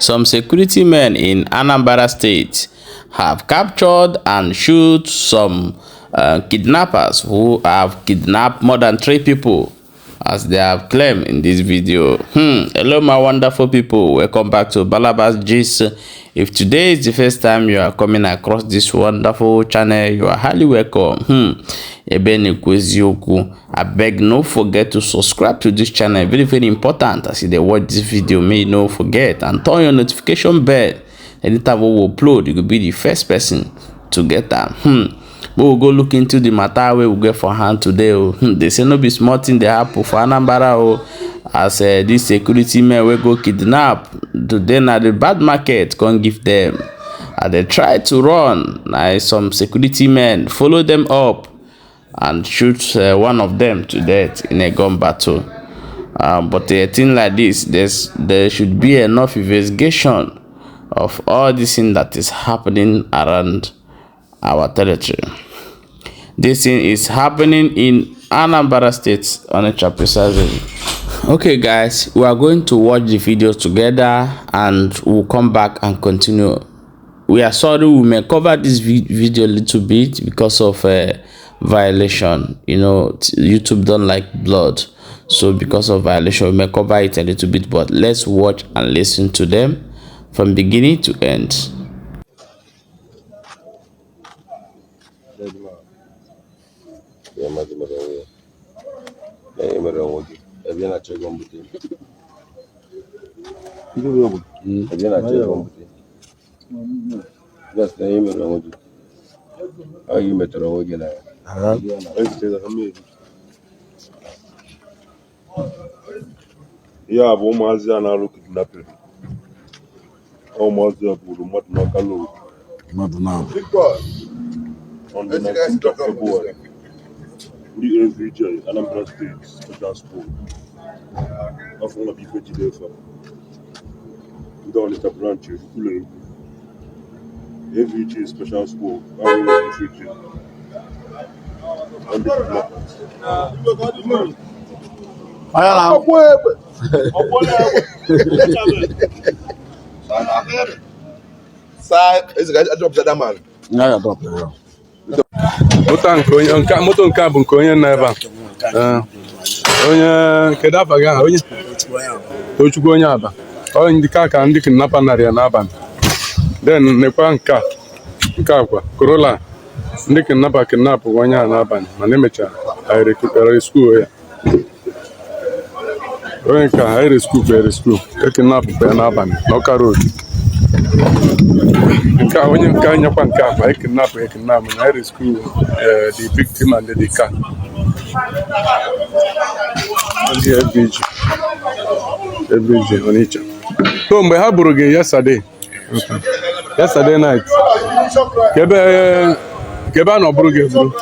Some security men in Anambra State have captured and shoot some kidnappers who have kidnapped more than 3 people, as they have claimed in this video. Hello, my wonderful people. Welcome back to Balabas Gist. If today is the first time you are coming across this wonderful channel, you are highly welcome. Ebe na-ekwu eziokwu. Abeg, no forget to subscribe to this channel. Very, very important. As you dey watch this video, may you no forget and turn your notification bell. Anytime we will upload, you will be the first person to get am. We will go look into the matter wey we get for hand today o. They say no be small thing dey happen for Anambra o, as this security men wey go kidnap today na the bad market come give them. As they try to run, na some security men follow them up and shoot one of them to death in a gun battle. But a thing like this, there should be enough investigation of all this thing that is happening around our territory. This thing is happening in Anambra State, Onitsha precisely. Okay guys, we are going to watch the video together and we'll come back and continue. We are sorry, we may cover this video a little bit because of violation. You know, YouTube don't like blood, so because of violation we may cover it a little bit, but let's watch and listen to them from beginning to end. Ihe a bụ ụmụazị a na-alụ kidnapping. Ụmụazị a gburu mmadụ n'Ọka Road Mmadụ na-abụ on the 19th of February. Ndị AVG Anambra State Special School afọ nwa bụ ife jide efe ndị Ọnịcha branch ekwula egwu AVG Special School ahụ nwa bụ ife ji on the kidnappers. Onye na ya ya dọpụrụ ya. Moto nke onye nke moto nke a bụ nke onye nọ ebe a. Ee. Onye kedu afa gị aha? Onye Tochukwu onye Aba. Onye ndị ka ndị kidnapper nara ya n'abalị. Then nekwa nke a nke a kwa Corolla ndị kidnapper kidnap onye a n'abalị mana emechara anyị rescue ya. Onye nke a anyị rescue kwa rescue e kidnap kwa ya n'abalị n'Ọka Road. Nke a onye nke a nyekwa nke a kwa e kidnap e kidnap na anyị rescue the victim and the car. Ndị AVG AVG Onitsha. So mgbe ha gburu gị yesterday night, ka ebe a nọ buru gị eburu,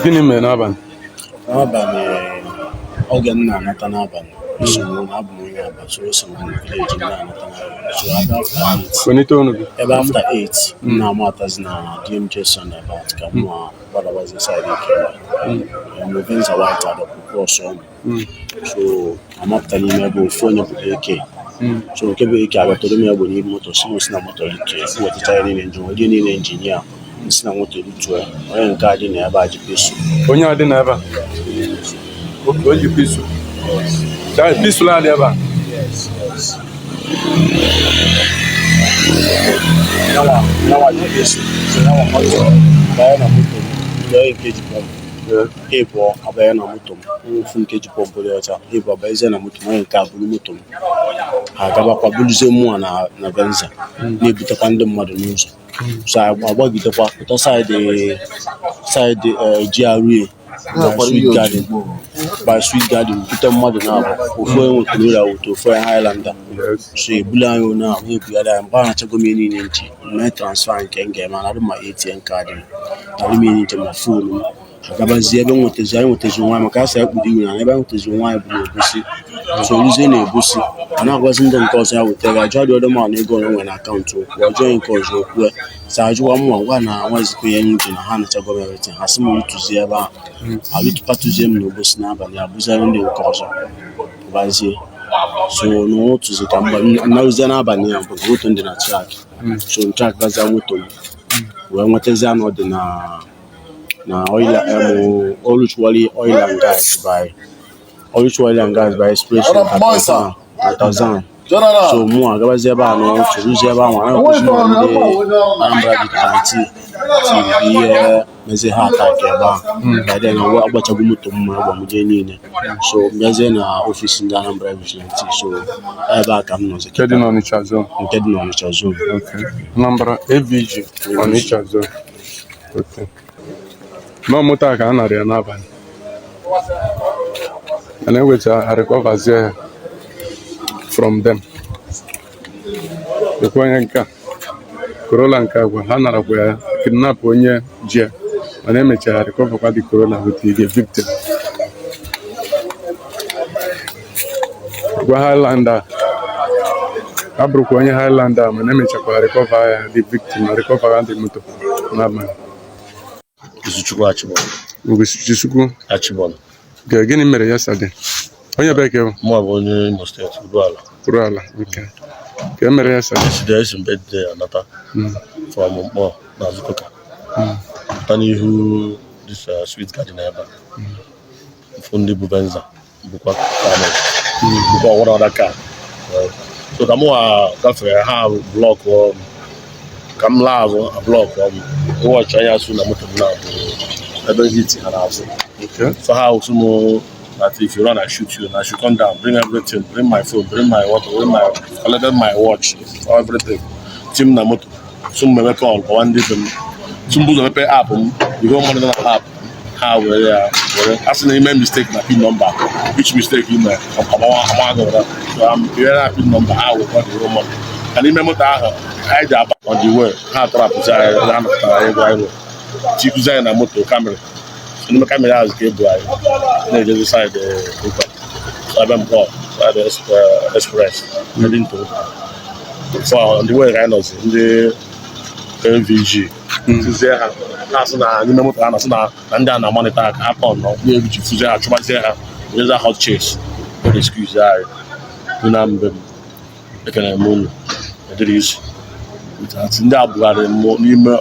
gịnị mere n'abalị? N'abalị oge m na-anata n'abalị, so m na abụ m onye Aba, so eso m na village m na-anata n'abalị, so ebe after 8 Welite ọnụ gị. Ebe after 8 m na-amatazi na DMJ roundabout ka m na gbadabazi side Ikemba m Venza white adọpụ cross ọnụ, so amapụta n'ime ebe ofu onye bụ AK, so nke bụ AK abịatụrụ m egbe n'ime moto, si m si na moto rituo ya, wetacha ya niile nji wee niile injinia m si na moto rituo ya, onye nke a dị na ebe a ji pistol. Onye a dị n'ebe a? O ji pistol. Chai, pistol a dị ebe a? Yes. Yawa ji pistol. So yawa moto banye na moto m, ndị onye nke ji pọmpụ. Ịbụọ abanye na moto m, ofu nke ji pọmpụ dị ọcha, ịbụọ abanyezie na moto m, onye nke a buru moto m. Ha agabakwa buruzie mụnwa na Venza na-ebutekwa ndị mmadụ n'ụzọ. So agbagidekwa pụta side side GRA by Sweet Garden by Sweet Garden bute mmadụ na-abụ, ofu onye nwe Corolla wute ofu onye Highlander. So ebulu anyị onye ahụ na-ebugharị anyị mgbe a na-achọgo m ihe niile nchi mee transfer nke m ga-eme anadụ ma ATM card m nadụ m ihe nche ma phone m agabazie ebe nwetazi anyị nwetazi onwe anyị maka asị anyị kpuru iwu na ebe anyị nwetazi onwe anyị bụ na-egosi so ruzie na-egosi a na-agwazi ndị nke ọzọ ya wetara ajụ adị ọdụ ma na ego onye nwere na akaụntụ okwu ọjọọ nke ọzọ okwu sa ajụwa mụnwa ngwa na nwazikwa ihe m ji na ha anachago m everything ha sị m rụtụzie ebe ahụ arụtụkatụzie m n'obosi n'abalị abụziere ndị nke ọzọ pụbazie. So n'ụtụzi ka mgbe m narụzie n'abalị ya bụ moto m dị na track. So m track gazia moto m wee nwetazie na ọ dị na oil Oluchiwali Oil and Gas by Oluchi Oil and Gas by Express na Thousand. So mụ agabazie ebe a n'ụtụ, rụzie ebe ahụ, anaghịkwụzi na ndị Anambra Vigilante tiri ihe mezie ha attack ebe ahụ. By then agbachago moto m ma agbamuje niile. So bịazie na office ndị Anambra Vigilante, so ebe a ka m nọzi. Nke dị n'Ọnịcha zone? Nke dị n'Ọnịcha zone. Okay. Anambra AVG Onitsha zone. Okay. Nọ moto a ka a nara ya n'abalị. And eweta a recoverzie ya from them. Lekwa onye nke a. Corolla nke a gwa ha narakwa ya, kidnap onye ji ya, mana emechara recover kwa the Corolla with the victim. Gwa Highlander a bụrụkwa onye Highlander a, mana emechakwa recover ya, the victim, na recover ya the moto n'abalị. Izuchukwu Achịbọn. Ugochukwu Achịbọn. Nke gịnị mere yesterday? Onye bekee bụ? Mụ bụ onye Imo Steeti, Uruala. Uruala. Okay. Ka e mere yesterday? Yesterday esi m birthday anata from Mkpọ na Azụkọta. Pụta n'ihu this sweet garden ebe a. Mfụ ndị bụ Venza bụkwa Camry bụkwa one other car. So ka mụ gafere, ha block m, ka m laa azụ a block m, wọchị anya su na moto m na-abụ ebe hit ha n'azụ. So ha also know that if you run, I shoot you. And I should come down, bring everything, bring my phone, bring my water, bring my collected my watch, everything. Tim na moto. So m mepe call, kpọwa ndị be m. So m bụ ụzọ mepe app m, the whole money nọ na app. Ha were ya were. A sị na ime mistake na PIN number, which mistake you mee, amawa amawa gị ụra. So I'm here na PIN number, ha were the whole money. Ka n'ime moto ahụ, anyị ji aba on the way, ha trapụzi anyị, ha napụtara ego anyị nwere. Tikuzi anyị na moto Camry. N'ime Camry ahụ ka ebu anyị na-ejezi side ụka, ebe Mkpọ side express heading to. So on the way ka anyị nọzi, ndị AVG fụzie ha, na-asị na n'ime moto ha na-asị na ndị a na-amalite aka ha tọn nọ ndị AVG fụzie ha, chụbazie ha, werezi hot chase were excuse anyị dị na mbe m. Ekene m unu edịrị izu ndị a bugharị m n'ime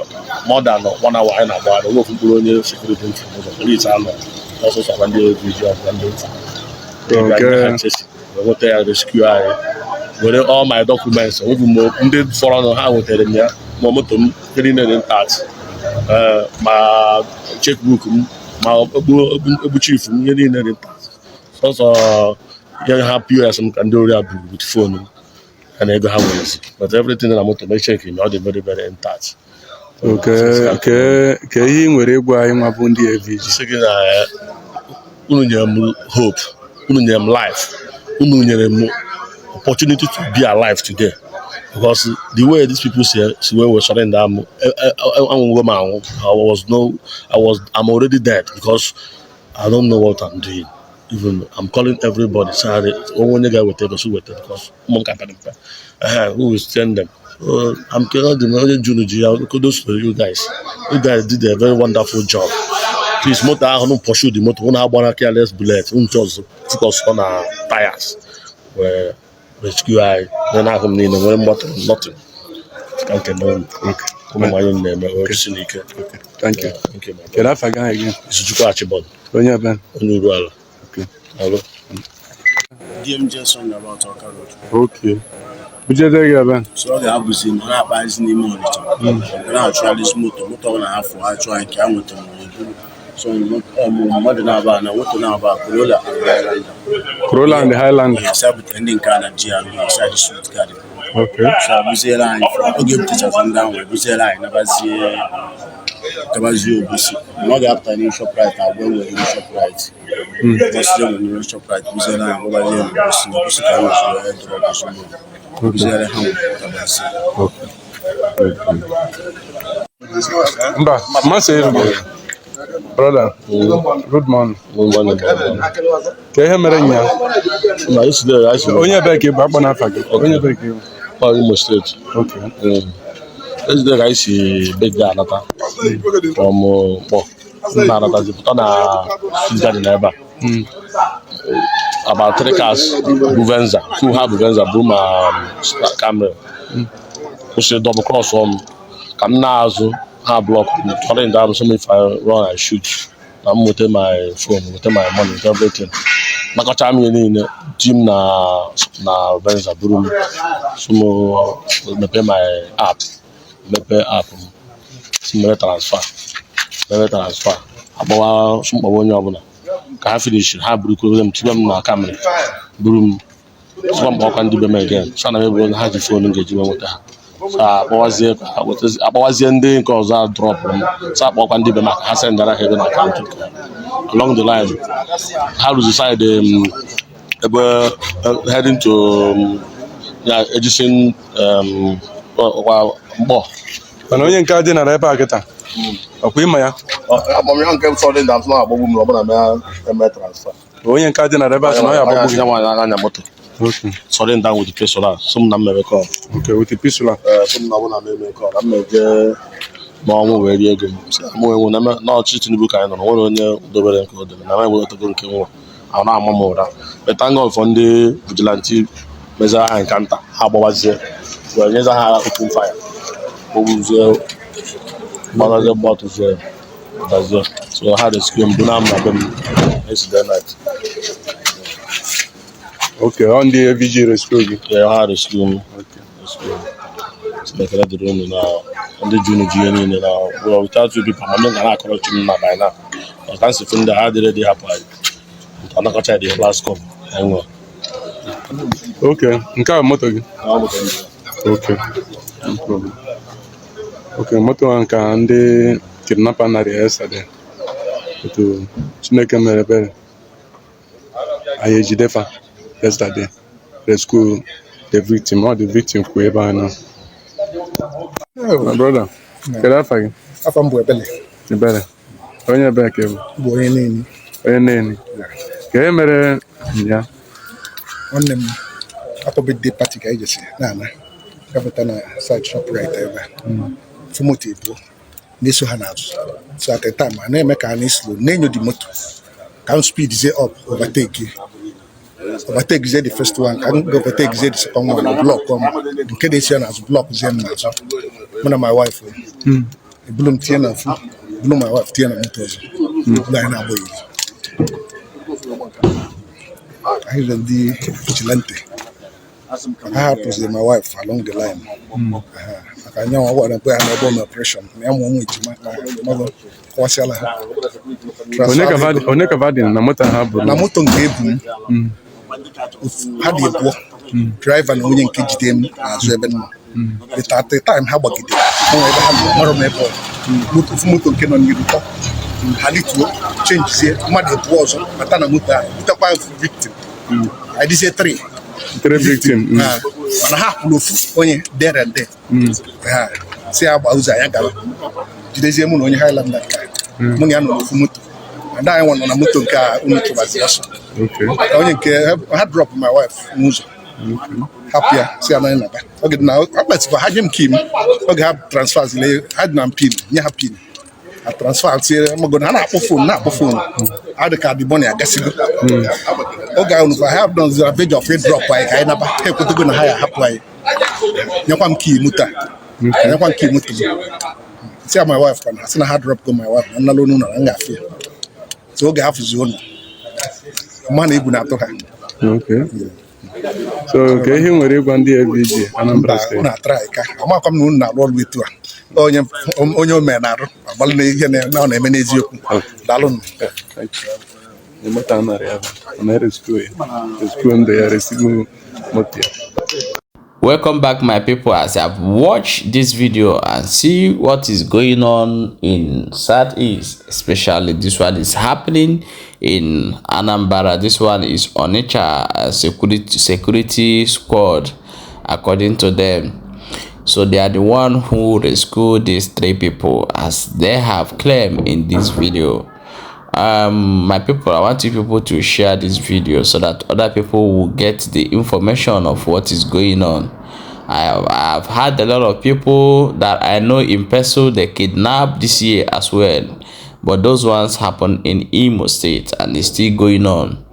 more than one hour. Anyị na-agbagharị onwe ofu mkpụrụ onye security ntị n'ụzọ polisi anọ ọsọsọ agwa ndị AVG, ọgwa ndị ntị wee nweta ya, rescue anyị, were all my documents. Onweghị m ndị fọrọ ha nwetara m ya, ma moto m nke niile dị intact, ma checkbook m, ma okpu chief m, ihe niile dị intact. Sọsọ ihe ha POS m ka ndị ori a buru with phone m ya na ego ha nwerezi, but everything na moto m echeki na ọ dị very very intact. Ke ihe ị nwere ịgwa anyị nwa bụ ndị AVG? Sị gị na unu nyere m hope, unu nyere m life, unu nyere m opportunity to be alive today, because the way these people say si wee were surrender m, anwụgo m anwụ. I was no I was I'm already dead because I don't know what I'm doing. Even I'm calling everybody, sorry, onwe onye ga-eweta ego si weta, because ụmụ m ka pere mpe. Who will send them? So I'm telling them, onye junu ji ya, kudos to you guys. You guys did a very wonderful job. Please, moto ahụ unu pursue the moto, unu agbara careless bullet, unu just focus on na tires wee rescue anyị. Na ahụ m niile nwere mgbatụ, nothing. Ka nke na unu ụmụ anyị na-eme orisi n'ike. Thank you. Thank you, my brother. Kedu afa gị ahụ again? Izuchukwu Achịbọn. Onye ebe? Onye Uruala. Okay. Alụ. DMJ roundabout Ọka Road. Okay. Bujede gị ebe? So ọ ga-abụzi na ọ na-akpazi n'ime Ọnịcha, ọ na-achụgharịzi moto, moto ọ na-afụ ha chụọ anyị nke ha nwetara ma eburu. So mmadụ na-aba na moto na-aba Corolla and Highlander. Corolla and Highlander. Yes, butere ndị nke a na GRA side Sweet Garden. So ebuziere anyị, oge ebutechazi ndị ahụ, ebuziere anyị nabazie gabazie Obosi. Mgbe ọ ga-apụta n'ihu Shoprite, agwa enwere ihu Shoprite, gosizie enwere n'ihu Shoprite, buziere anyị gbabazie n'Obosi. N'Obosi ka a nọziri wee drop ozugbo, buziere ha nwere gabazie. Mba, mmasị erugoro. Brother, good morning. Ka ihe mere nya? Na yesterday I si Onye ebe ka ị bụ? Akpọ n'afa gị. Onye ebe ka ị bụ? Imo Steeti. Okay. Yesterday ka anyị si birthday anata from Mkpọ, na-anatazi pụta na Sweet Garden ebe a. About three cars bu Venza, two ha bu Venza bu ma Camry. Kwụsịrị double cross m ka m na-azụ ha block m tọrọ ndị ahụ, if I run, I shoot. Na m nweta my phone, nweta my money, nweta everything. Nakọcha m ihe niile di m na Venza buru m, so m mepee my app, mepee app m, si mere transfer, mere transfer, akpọwa mkpọwa onye ọbụla ka ha finish. Ha burukwuru m, tinye m na Camry, buru m, sịkwa mkpọkwa ndị be m again, so ana m eburu ha ji phone m ga-eji wee nweta ha. So akpọwazie ka ha akpọwazie ndị nke ọzọ a dropụrụ m, so akpọkwa ndị be maka ha sendara ha ego na account nke ha. Along the line, ha ruzi side ebe heading to ya Edison, ọkwa mkpọ. Mana onye nke a dị nara ebe a kịta, ọkwa ịma ya? Amamihe nke sọdị ndị asụ na-agbagbu m na ọbụna eme transfer. Onye nke a dị nara ebe a sị na ọ ya agbagbu gị? Anya anya moto. Okay. Sọdị down with the pistol a, sị m na m mere call. Okay, with the pistol a. Ee, sị m na ọbụna m eme call na m eje n'ọnwụ wee rie ego m. Sị na mụ enwe na n'ọchịchị Tinubu ka anyị nọ na nwere onye dobere nke o dobere na m ewetago nke nwa ahụ na-ama m ụra. But thank God for ndị vigilante mezara ha encounter, ha agbawazie wee nyeza ha open fire, gbagbuzie, gbarazie, gbatụzie, dazie. So ha rescue m, buna m na be m yesterday night. Okay, ọ ndị AVG rescue gị? Yeah, ha rescue m, rescue m. So ekele dịrị unu na ndị ji unu ji ihe niile na, well, without you people, ma ndị ga na-akọrọ chi m na by now. Ọka nsị ndị ha dịrị dị hapụ anyị anakọcha the last cup anyị nwere. Okay, nke a bụ moto gị? Okay, no problem. Okay, moto a nke ndị kidnapper nara ya yesterday. Otu Chineke mere ebere, anyị ejide fa yesterday, rescue the victim. Ọ the victim kwụ ebe a nọ. My brother, kedu afa gị? Afọ m bụ Ebele. Ebere. Onye ebere ka ị bụ? Bụ onye niile. Onye Neni. Ka e mere ya? Nwanne m afọ birthday party ka anyị jesi na-ana gafeta na side Shoprite ebe a, fụ moto ebuo na-eso ha n'azụ. So at the time a na-eme ka a na-eslo na-enyo di moto, ka m speed zie up, overtake, overtake zie the first one, ka m overtake zie the second one, block m nke na-esi ya n'azụ, block zie m n'azụ, mụ na my wife o. Ebulu m tinye na ofu, bulu my wife tinye na moto ọzọ, bulu anyị na-agba iri. Anyị rere ndị vigilante maka ha hapụziri my wife along the line. Aha, maka anyanwụ gwara mgbe ha na-ebe ome operation na ya mụọ nwa ejima na mmadụ kọwasịala ha. Onye ka onye ka va dị na moto ha bụrụ? Na moto nke ebu m, ha dị abụọ, driver na onye nke jide m n'azụ ebe m nọ. But at the time ha gbagide onwe ebe ha nọ, mara m ebe ọ moto, ofu moto nke nọ n'iru tọ ha lituo, changezie mmadụ abụọ ọzọ bata na moto ahụ, butekwa victim, anyị dịzie three. Three victim. Ha, mana ha kwuru ofu onye there and there, ha si ya gba ụzọ anyị gara, jidezie mụ na onye Highlander nke a. Mụ na ya nọ n'ofu moto, ada anyị nwa nọ na moto nke a unu chụbazi ọsọ. Ka onye nke ha drop my wife n'ụzọ, hapụ ya, si ya na anyị naba oge dị na akpatịkwa ha nye m key m. Oge ha transfer zile ha dị na m pin, nye ha pin, ha transfer tinyere mago na ha na-akpọ phone, na-akpọ phone, ha dị ka the money agasigo. Oge ahụ nụkwa ha nọzi na verge of drop anyị ka anyị naba, ha ekwetego na ha ya ahapụ anyị, nyekwa m key moto a, nyekwa m key moto m, si ya my wife kwana, sị na ha drop go my wife na nnalụ n'ụlọ na m ga-afụ ya. So oge ha fụzi ụlọ mma na egwu na-atụ ha. Okay. So ka ihe nwere ịgwa ndị AVG Anambra Mba, Steeti? unu atara anyị ka amakwa m na unu na-arụ ọrụ etu a. Onye onye o mere na-arụ agbalị na ihe na ọ na-eme n'eziokwu. Daalụnụ. Thank you. The moto a nara ya bụ, ọ na-rescue ya. Rescue ndụ ya, rescue moto ya. Welcome back, my people. As I've watched this video and see what is going on in Southeast, especially this one is happening in Anambra. This one is Onitsha security squad, according to them. So they are the one who rescued these three people, as they have claimed in this video. My people, I want you people to share this video so that other people will get the information of what is going on. I've had a lot of people that I know in person they kidnapped this year as well, but those ones happened in Imo State and it's still going on.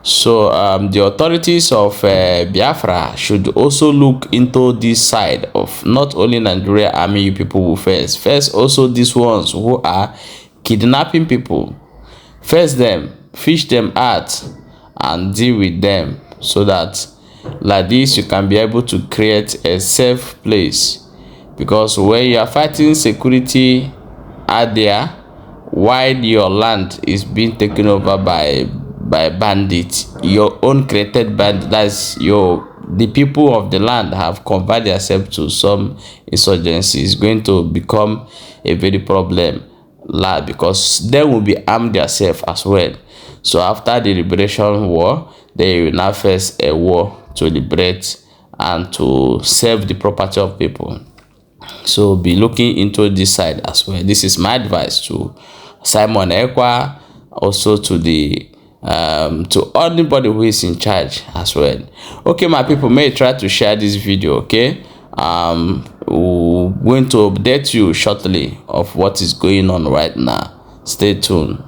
So the authorities of Biafra should also look into this side of not only Nigeria Army you people will face. First, also these ones who are kidnapping people. First them, fish them out and deal with them, so that like this you can be able to create a safe place. Because when you are fighting security out there, while your land is being taken over by bandits, your own created bandit, that's your the people of the land have converted themselves to some insurgency, is going to become a very problem, because they will be armed themselves as well. So after the liberation war, they will now face a war to liberate and to save the property of people. So be looking into this side as well. This is my advice to Simon Ekpa, also to the to anybody who is in charge as well. Okay, my people, may try to share this video. Okay, we're going to update you shortly of what is going on right now. Stay tuned.